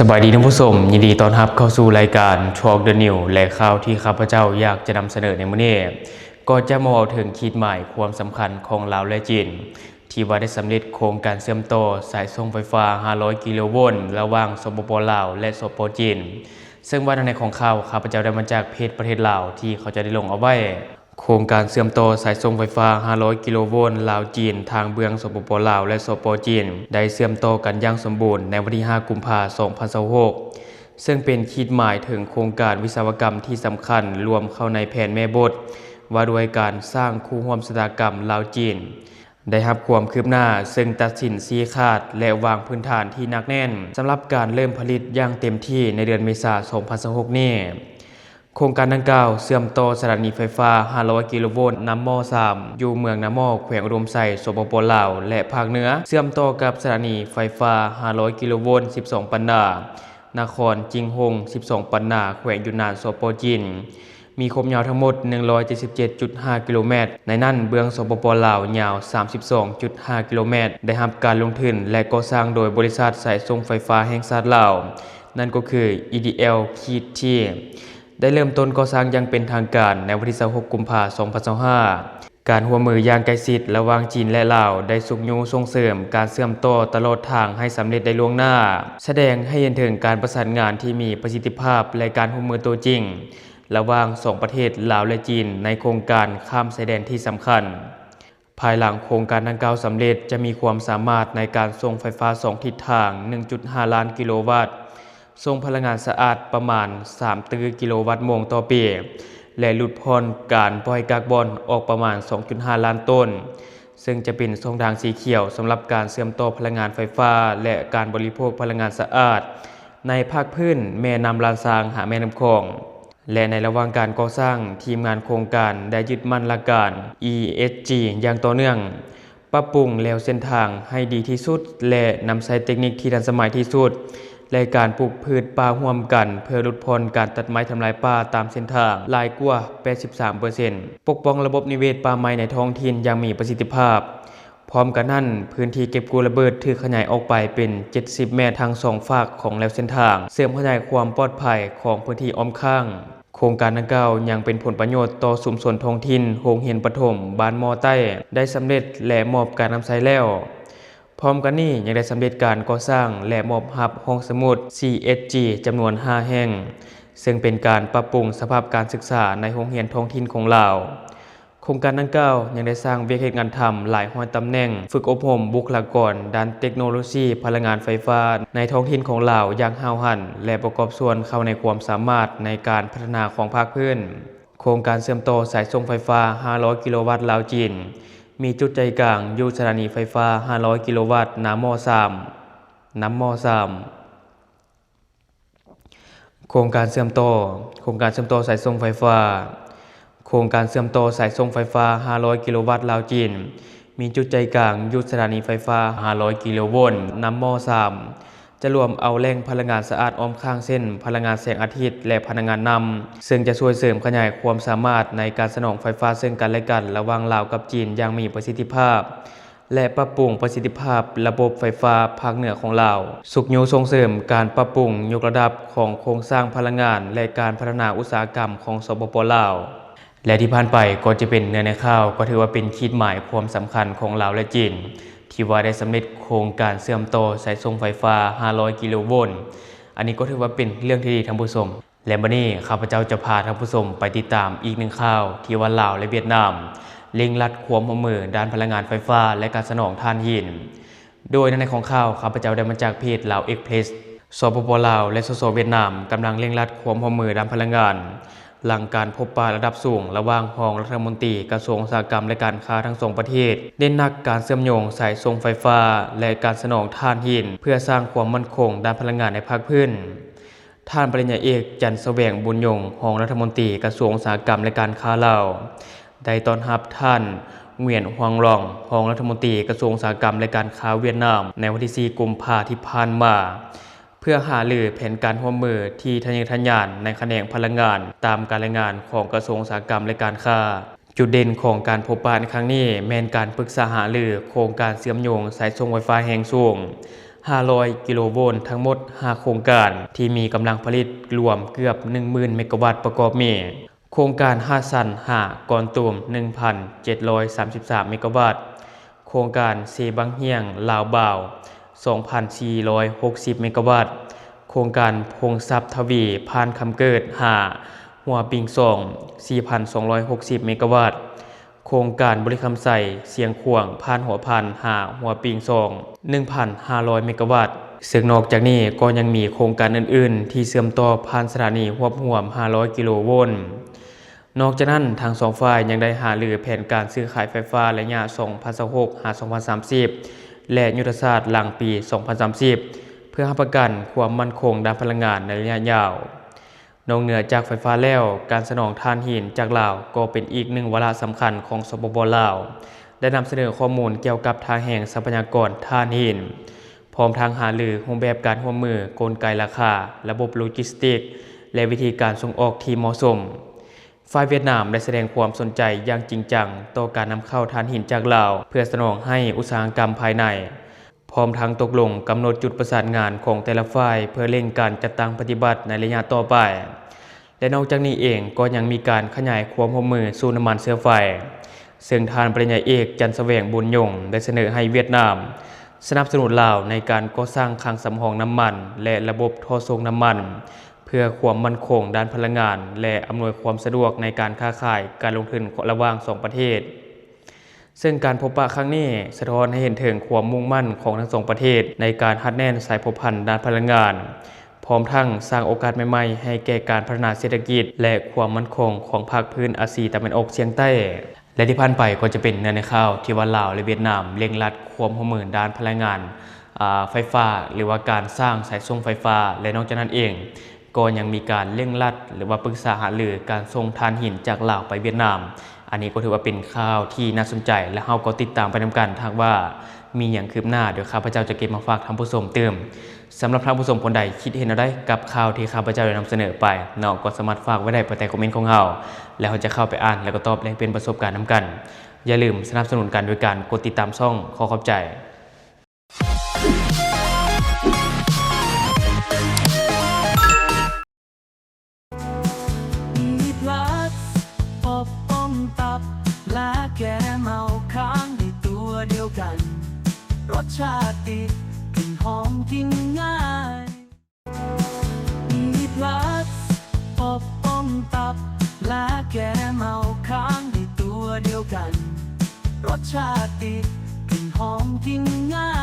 ສະບາຍດີທ່ານຜູ້ຊົມ, ຍິນດີຕ້ອນຮັບເຂົ້າສູ່ລາຍການ Talk the News ແລະ ຂ່າວທີ່ຂ້າພະເຈົ້າຢາກຈະນຳສະເໜີໃນມື້ນີ້ ກໍຈະມາເວົ້າເຖິງຂີດໝາຍຄວາມສຳຄັນຂອງລາວ ແລະ ຈີນ ທີ່ວ່າໄດ້ສຳເລັດໂຄງການເຊື່ອມຕໍ່ສາຍສົ່ງໄຟຟ້າຫ້າຮ້ອຍກິໂລໂວນ ລະຫວ່າງ ສປປ ລາວ ແລະ ສປ ຈີນ. ເຊິ່ງວ່າໃນຂອງຂ່າວ ຂ້າພະເຈົ້າໄດ້ມາຈາກເພຈປະເທດລາວ ທີ່ເຂົາເຈົ້າໄດ້ລົງເອົາໄວ້. ໂຄງການເຊື່ອມຕໍ່ສາຍສົ່ງໄຟຟ້າຫ້າຮ້ອຍກິໂລໂວນລາວ-ຈີນ ທາງເບື້ອງ ສປປ ລາວ ແລະ ສປ ຈີນ ໄດ້ເຊື່ອມຕໍ່ກັນຢ່າງສົມບູນໃນວັນທີຫ້າ ກຸມພາ ສອງພັນຊາວຫົກ ເຊິ່ງເປັນຂີດໝາຍເຖິງໂຄງການວິສະວະກຳທີ່ສຳຄັນລວມເຂົ້າໃນແຜນແມ່ບົດ ວ່າດ້ວຍການສ້າງຄູ່ຮ່ວມຊະຕາກຳລາວ-ຈີນ ໄດ້ຮັບຄວາມຄືບໜ້າ ເຊິ່ງຕັດສິນຊີ້ຂາດ ແລະ ວາງພື້ນຖານທີ່ໜັກແໜ້ນ ສຳລັບການເລີ່ມຜະລິດຢ່າງເຕັມທີ່ໃນເດືອນເມສາ ສອງພັນຊາວຫົກນີ້. ໂຄງການດັ່ງກ່າວເຊື່ອມຕໍ່ສະຖານີໄຟຟ້າຫ້າຮ້ອຍກິໂລໂວນນ້ຳໝໍ້ສາມ ຢູ່ເມືອງນາໝໍ້ ແຂວງອຸດົມໄຊ ສປປ ລາວ ແລະ ພາກເໜືອ, ເຊື່ອມຕໍ່ກັບສະຖານີໄຟຟ້າຫ້າຮ້ອຍກິໂລໂວນສິບສອງປັນນາ ນະຄອນຈິງຫົງ ສິບສອງປັນນາ ແຂວງຢຸນນານ ສປ ຈີນ, ມີຄວາມຍາວທັງໝົດໜຶ່ງຮ້ອຍເຈັດສິບເຈັດຈຸດຫ້າກິໂລແມັດ, ໃນນັ້ນເບື້ອງ ສປປ ລາວ ຍາວສາມສິບສອງຈຸດຫ້າກິໂລແມັດ, ໄດ້ຮັບການລົງທຶນ ແລະ ກໍ່ສ້າງໂດຍບໍລິສັດສາຍສົ່ງໄຟຟ້າແຫ່ງຊາດລາວ, ນັ້ນກໍຄື ອີ ດີ ແອລ ຄີ ໄດ້ເລີ່ມຕົ້ນກໍ່ສ້າງຢ່າງເປັນທາງການໃນວັນທີຊາວຫົກ ກຸມພາ ສອງພັນຊາວຫ້າ. ການຮ່ວມມືຢ່າງໃກ້ຊິດລະຫວ່າງຈີນ ແລະ ລາວ ໄດ້ຊຸກຍູ້ສົ່ງເສີມການເຊື່ອມຕໍ່ຕະຫຼອດທາງໃຫ້ສຳເລັດໄດ້ລ່ວງໜ້າ, ສະແດງໃຫ້ເຫັນເຖິງການປະສານງານທີ່ມີປະສິດທິພາບ ແລະ ການຮ່ວມມືຕົວຈິງລະຫວ່າງສອງປະເທດລາວ ແລະ ຈີນ ໃນໂຄງການຂ້າມຊາຍແດນທີ່ສຳຄັນ. ພາຍຫຼັງໂຄງການດັ່ງກ່າວສຳເລັດ, ຈະມີຄວາມສາມາດໃນການສົ່ງໄຟຟ້າສອງທິດທາງ ໜຶ່ງຈຸດຫ້າລ້ານກິໂລວັດ, ສົ່ງພະລັງງານສະອາດປະມານສາມຕື້ກິໂລວັດໂມງຕໍ່ປີ ແລະ ຫຼຸດຜ່ອນການປ່ອຍກາກບອນອອກປະມານສອງຈຸດຫ້າລ້ານໂຕນ, ເຊິ່ງຈະເປັນຊ່ອງທາງສີຂຽວສຳລັບການເຊື່ອມຕໍ່ພະລັງງານໄຟຟ້າ ແລະ ການບໍລິໂພກພະລັງງານສະອາດໃນພາກພື້ນແມ່ນ້ຳລ້ານຊ້າງຫາແມ່ນ້ຳຂອງ. ແລະ ໃນລະຫວ່າງການກໍ່ສ້າງ, ທີມງານໂຄງການໄດ້ຍຶດໝັ້ນຫຼັກການ ອີ ເອສ ຈີ ຢ່າງຕໍ່ເນື່ອງ, ປັບປຸງແລວເສັ້ນທາງໃຫ້ດີທີ່ສຸດ ແລະ ນຳໃຊ້ເຕັກນິກທີ່ທັນສະໄໝທີ່ສຸດ ແລະ ການປູກພືດປ່າຮ່ວມກັນ ເພື່ອຫຼຸດຜ່ອນການຕັດໄມ້ທຳລາຍປ່າຕາມເສັ້ນທາງຫຼາຍກວ່າແປດສິບສາມເປີເຊັນ, ປົກປ້ອງລະບົບນິເວດປ່າໄມ້ໃນທ້ອງຖິ່ນຢ່າງມີປະສິດທິພາບ. ພ້ອມກັນນັ້ນ, ພື້ນທີ່ເກັບກູ້ລະເບີດຖືກຂະຫຍາຍອອກໄປເປັນເຈັດສິບແມັດທັງສອງຟາກຂອງແລວເສັ້ນທາງ, ເສີມຂະຫຍາຍຄວາມປອດໄພຂອງພື້ນທີ່ອ້ອມຂ້າງ. ໂຄງການດັ່ງກ່າວຍັງເປັນຜົນປະໂຫຍດຕໍ່ຊຸມຊົນທ້ອງຖິ່ນໂຮງຮຽນປະຖົມບ້ານໝໍ້ໃຕ້ໄດ້ສຳເລັດ ແລະ ມອບການນຳໃຊ້ແລ້ວ. ພ້ອມກັນນີ້ຍັງໄດ້ສຳເລັດການກໍ່ສ້າງ ແລະ ມອບຮັບຫ້ອງສະໝຸດ ຊີ ເອັດ ຈີ ຈຳນວນຫ້າແຫ່ງ, ເຊິ່ງເປັນການປັບປຸງສະພາບການສຶກສາໃນໂຮງຮຽນທ້ອງຖິ່ນຂອງລາວ. ໂຄງການດັ່ງກ່າວຍັງໄດ້ສ້າງວຽກເຮັດງານທຳຫຼາຍຮ້ອຍຕຳແໜ່ງ, ຝຶກອົບຮົມບຸກຄະລາກອນດ້ານເຕັກໂນໂລຊີພະລັງງານໄຟຟ້າໃນທ້ອງຖິ່ນຂອງລາວຢ່າງຫ້າວຫັນ ແລະ ປະກອບສ່ວນເຂົ້າໃນຄວາມສາມາດໃນການພັດທະນາຂອງພາກພື້ນ. ໂຄງການເຊື່ອມຕໍ່ສາຍສົ່ງໄຟຟ້າຫ້າຮ້ອຍກິໂລວັດລາວ-ຈີນ ມີຈຸດໃຈກາງຢູ່ສະຖານີໄຟຟ້າຫ້າຮ້ອຍກິໂລວັດນາໝໍ້ສາມ, ນ້ຳໝໍ້ສາມ. ໂຄງການເຊື່ອມຕໍ່, ໂຄງການເຊື່ອມຕໍ່ສາຍສົ່ງໄຟຟ້າ, ໂຄງການເຊື່ອມຕໍ່ສາຍສົ່ງໄຟຟ້າຫ້າຮ້ອຍກິໂລວັດລາວ-ຈີນ ມີຈຸດໃຈກາງຢູ່ສະຖານີໄຟຟ້າຫ້າຮ້ອຍກິໂລໂວນ ນ້ຳໝໍ້ສາມ, ຈະລວມເອົາແຫຼ່ງພະລັງງານສະອາດອ້ອມຂ້າງ ເຊັ່ນ ພະລັງງານແສງອາທິດ ແລະ ພະລັງງານນ້ຳ, ເຊິ່ງຈະຊ່ວຍເສີມຂະຫຍາຍຄວາມສາມາດໃນການສະໜອງໄຟຟ້າເຊິ່ງກັນ ແລະ ກັນ ລະຫວ່າງລາວກັບຈີນຢ່າງມີປະສິດທິພາບ. ແລະ ປັບປຸງປະສິດທິພາບລະບົບໄຟຟ້າພາກເໜືອຂອງລາວ, ຊຸກຍູ້ສົ່ງເສີມການປັບປຸງຍົກລະດັບຂອງໂຄງສ້າງພະລັງງານ ແລະ ການພັດທະນາອຸດສາຫະກຳຂອງ ສປປ ລາວ. ແລະ ທີ່ຜ່ານໄປກໍຈະເປັນເນື້ອໃນຂ່າວ, ກໍຖືວ່າເປັນຂີດໝາຍຄວາມສຳຄັນຂອງລາວ ແລະ ຈີນ ທີ່ວ່າໄດ້ສຳເລັດໂຄງການເຊື່ອມຕໍ່ສາຍສົ່ງໄຟຟ້າຫ້າຮ້ອຍກິໂລໂວນ. ອັນນີ້ກໍຖືວ່າເປັນເລື່ອງທີ່ດີທ່ານຜູ້ຊົມ. ແລະ ບັດນີ້ຂ້າພະເຈົ້າຈະພາທ່ານຜູ້ຊົມໄປຕິດຕາມອີກໜຶ່ງຂ່າວ ທີ່ວ່າລາວ ແລະ ຫວຽດນາມເລັ່ງລັດຄວາມຮ່ວມມືດ້ານພະລັງງານໄຟຟ້າ ແລະ ການສະໜອງຖ່ານຫີນ. ໂດຍໃນຂອງຂ່າວ ຂ້າພະເຈົ້າໄດ້ມາຈາກເພຈລາວເອັກເພຣສ. ສປປ ລາວ ແລະ ສສ ຫວຽດນາມ ກຳລັງເລັ່ງລັດຄວາມຮ່ວມມືດ້ານພະລັງງານ ຫຼັງການພົບປະລະດັບສູງລະຫວ່າງຮອງລັດຖະມົນຕີກະຊວງອຸດສາຫະກຳ ແລະ ການຄ້າທັງສອງປະເທດ, ເນັ້ນໜັກການເຊື່ອມໂຍງສາຍສົ່ງໄຟຟ້າ ແລະ ການສະໜອງຖ່ານຫີນ ເພື່ອສ້າງຄວາມໝັ້ນຄົງດ້ານພະລັງງານໃນພາກພື້ນ. ທ່ານປະລິນຍາເອກ ຈັນສະແຫວງ ບຸນຍົງ ຮອງລັດຖະມົນຕີກະຊວງອຸດສາຫະກຳ ແລະ ການຄ້າລາວ ໄດ້ຕ້ອນຮັບທ່ານ ຫງວຽນ ຫວັງລອງ ຮອງລັດຖະມົນຕີກະຊວງອຸດສາຫະກຳ ແລະ ການຄ້າຫວຽດນາມ ໃນວັນທີສີ່ ກຸມພາ ທີ່ຜ່ານມາ ເພື່ອຫາລືແຜນການຮ່ວມມືທີ່ທະເຍີທະຍານໃນຂະແໜງພະລັງງານ, ຕາມການລາຍງານຂອງກະຊວງອຸດສາຫະກຳ ແລະ ການຄ້າ. ຈຸດເດັ່ນຂອງການພົບປະໃນຄັ້ງນີ້ແມ່ນການປຶກສາຫາລືໂຄງການເຊື່ອມໂຍງສາຍສົ່ງໄຟຟ້າແຮງສູງ ຫ້າຮ້ອຍກິໂລໂວນ ທັງໝົດຫ້າໂຄງການ ທີ່ມີກຳລັງຜະລິດລວມເກືອບໜຶ່ງໝື່ນເມກາວັດ ປະກອບມີ ໂຄງການຮາກຊັນຫ້າ ກອນຕູມ ໜຶ່ງພັນເຈັດຮ້ອຍສາມສິບສາມເມກາວັດ, ໂຄງການເຊບັ້ງຮຽງ ລາວບາວ ສອງພັນສີ່ຮ້ອຍຫົກສິບເມກາວັດ, ໂຄງການພົງຊັບທະວີ ພານຄຳເກີດຫ້າ ຫົວປິງສອງ ສີ່ພັນສອງຮ້ອຍຫົກສິບເມກາວັດ, ໂຄງການບໍລິຄຳໄຊ ຊຽງຂວາງ ພານຫົວພັນຫ້າ ຫົວປິງສອງ ໜຶ່ງພັນຫ້າຮ້ອຍເມກາວັດ. ເຊິ່ງນອກຈາກນີ້ກໍຍັງມີໂຄງການອື່ນໆ ທີ່ເຊື່ອມຕໍ່ຜ່ານສະຖານີຮວບຮວມຫ້າຮ້ອຍກິໂລໂວນ. ນອກຈາກນັ້ນ, ທັງສອງຝ່າຍຍັງໄດ້ຫາລືແຜນການຊື້ຂາຍໄຟຟ້າໄລຍະສອງພັນຊາວຫົກ ຫາ ສອງພັນສາມສິບ ແລະ ຍຸດທະສາດຫຼັງປີສອງພັນສາມສິບ ເພື່ອຮັບປະກັນຄວາມໝັ້ນຄົງດ້ານພະລັງງານໃນໄລຍະຍາວ. ນອກເໜືອຈາກໄຟຟ້າແລ້ວ, ການສະໜອງຖ່ານຫີນຈາກລາວກໍເປັນອີກໜຶ່ງວາລະສຳຄັນຂອງ ສປປ ລາວ ໄດ້ນຳສະເໜີຂໍ້ມູນກ່ຽວກັບທ່າແຮງຊັບພະຍາກອນຖ່ານຫີນ, ພ້ອມທັງຫາລືຮູບແບບການຮ່ວມມື, ກົນໄກລາຄາ, ລະບົບໂລຈິສຕິກ ແລະ ວິທີການສົ່ງອອກທີ່ເໝາະສົມ. ຝ່າຍຫວຽດນາມໄດ້ສະແດງຄວາມສົນໃຈຢ່າງຈິງຈັງຕໍ່ການນຳເຂົ້າຖ່ານຫີນຈາກລາວ ເພື່ອສະໜອງໃຫ້ອຸດສາຫະກຳພາຍໃນ, ພ້ອມທັງຕົກລົງກຳນົດຈຸດປະສານງານຂອງແຕ່ລະຝ່າຍ ເພື່ອເລັ່ງການຈັດຕັ້ງປະຕິບັດໃນໄລຍະຕໍ່ໄປ ແລະ ນອກຈາກນີ້ເອງກໍຍັງມີການຂະຫຍາຍຄວາມຮ່ວມມືສູ່ນ້ຳມັນເຊື້ອໄຟ, ເຊິ່ງທ່ານປະລິນຍາເອກ ຈັນສະແຫວງ ບຸນຍົງ ໄດ້ສະເໜີໃຫ້ຫວຽດນາມສະໜັບສະໜູນລາວໃນການກໍ່ສ້າງຄັງສຳຮອງນ້ຳມັນ ແລະ ລະບົບທໍ່ສົ່ງນ້ຳມັນ ເພື່ອຄວາມໝັ້ນຄົງດ້ານພະລັງງານ ແລະ ອຳນວຍຄວາມສະດວກໃນການຄ້າຂາຍ, ການລົງທຶນລະຫວ່າງສອງປະເທດ. ເຊິ່ງການພົບປະຄັ້ງນີ້ສະທ້ອນໃຫ້ເຫັນເຖິງຄວາມມຸ່ງໝັ້ນຂອງທັງສອງປະເທດໃນການຮັດແໜ້ນສາຍພົວພັນດ້ານພະລັງງານ, ພ້ອມທັງສ້າງໂອກາດໃໝ່ໆໃຫ້ແກ່ການພັດທະນາເສດຖະກິດ ແລະ ຄວາມໝັ້ນຄົງຂອງພາກພື້ນອາຊີຕາເວັນອອກສຽງໃຕ້. ແລະ ທີ່ຜ່ານໄປກໍຈະເປັນເນື້ອໃນຂ່າວທີ່ວ່າລາວ ແລະ ຫວຽດນາມເລັ່ງລັດຄວາມຮ່ວມມືດ້ານພະລັງງານ, ອາ, ໄຟຟ້າ ຫຼືວ່າການສ້າງສາຍສົ່ງໄຟຟ້າ ແລະ ນອກຈາກນັ້ນເອງ ກໍຍັງມີການເລັ່ງລັດ ຫຼືວ່າປຶກສາຫາລືການສົ່ງຖ່ານຫີນຈາກລາວໄປຫວຽດນາມ. ອັນນີ້ກໍຖືວ່າເປັນຂ່າວທີ່ໜ້າສົນໃຈ ແລະ ເຮົາກໍຕິດຕາມໄປນຳກັນ. ຖ້າຫາກວ່າມີຫຍັງຄືບໜ້າ, ດຽວຂ້າພະເຈົ້າຈະເກັບມາຝາກທ່ານຜູ້ຊົມຕື່ມ. ສຳລັບທ່ານຜູ້ຊົມຄົນໃດຄິດເຫັນແນວໃດກັບຂ່າວທີ່ຂ້າພະເຈົ້າໄດ້ນຳສະເໜີໄປເນາະ, ກໍສາມາດຝາກໄວ້ໄດ້ພາຍໃຕ້ຄອມເມັນຂອງເຮົາ ແລ້ວເຮົາຈະເຂົ້າໄປອ່ານ ແລ້ວກໍຕອບແລກປ່ຽນປະສົບການນຳກັນ. ຢ່າລືມສະໜັບສະໜູນກັນໂດຍການກົດຕິດຕາມຊ່ອງ. ຂໍຂອບໃຈ. ມີພລັສ ປົກປ້ອງຕັບ ແລະ ແກ້ເມົາຄ້າງໃນຕົວດຽວກັນ. ລົດຊາດດີ ກິ່ນຫອມ ກິນງ່າຍ. ມີພລັສ ປົກປ້ອງຕັບ ແລະ ແກ້ເມົາຄ້າງໃນຕົວດຽວກັນ. ລົດຊາດດີ ກິ່ນຫອມ ກິນງ່າຍ.